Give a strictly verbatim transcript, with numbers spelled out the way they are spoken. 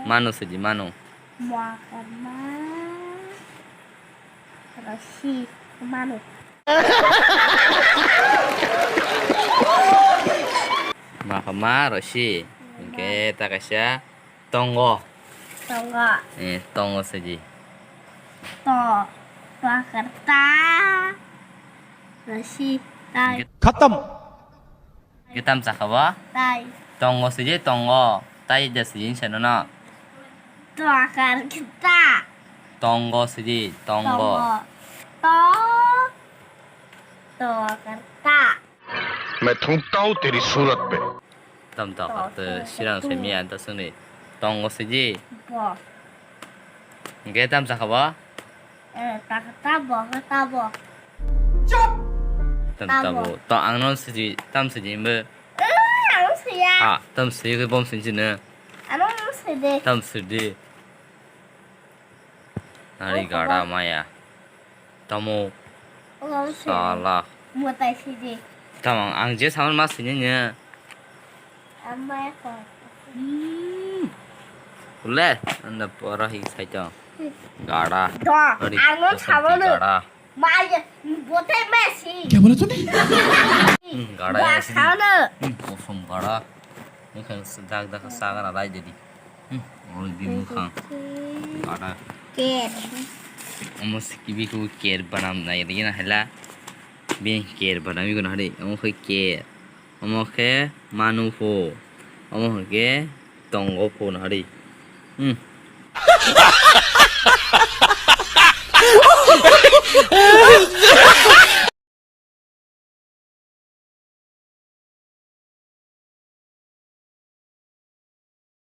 Mano sidi, mano. Mwkhama rosi mano. Mwkhama rosi. Hwnkhe ta kaisa tongo. Tongo. Eh, tongo sidi. To, to karta. Rosi tai. Khatam. Hwnkhe tamo sakha bo? Tai. Tongo sidi, tongo. Tai da sidi hinsa nono. To akar kita. Tongo sidi, tongo. Tongo. To. To akar ta. मैं थूकता हूँ तेरी सूरत पे। Tam to To, akar to, to, sirang to. Semiya ta sini. Tongo sidi. Bo. Hwnkhe tamo sakha bo? Eh, ta, tabo, tabo. Tam tabo. Tabo. To ang no sidi, tam sidi himbo. Eh, ang siya. Ah, tam sidi khe bom sini sini. Ano ang sidi. Tam sidi. Nari Oh, gara kaba. Maya. Tamo. Oh, ang sidi. Sala. Mutai sidi. Tam ang, ang je saman mas sini nya. Amai ko. Hmm. Ule, anda pora hi saito. Gara. Do, Ari, ang no to sabo no. Gara. Maya, bote mesi. Kya bola tune? Hmm, gara Ba ya sini. Sao no. Hmm, kosong gara. Ini kan sedak dak saga na lai jadi. Hmm, orang di muka. Gara. Ker. Omo sikibi ku ker banam na yari na hela. Bi ker banam iku na hari. Omo kai ker. Omo khe manu pho. Omo hwnkhe tongo pho nahari. Hmm.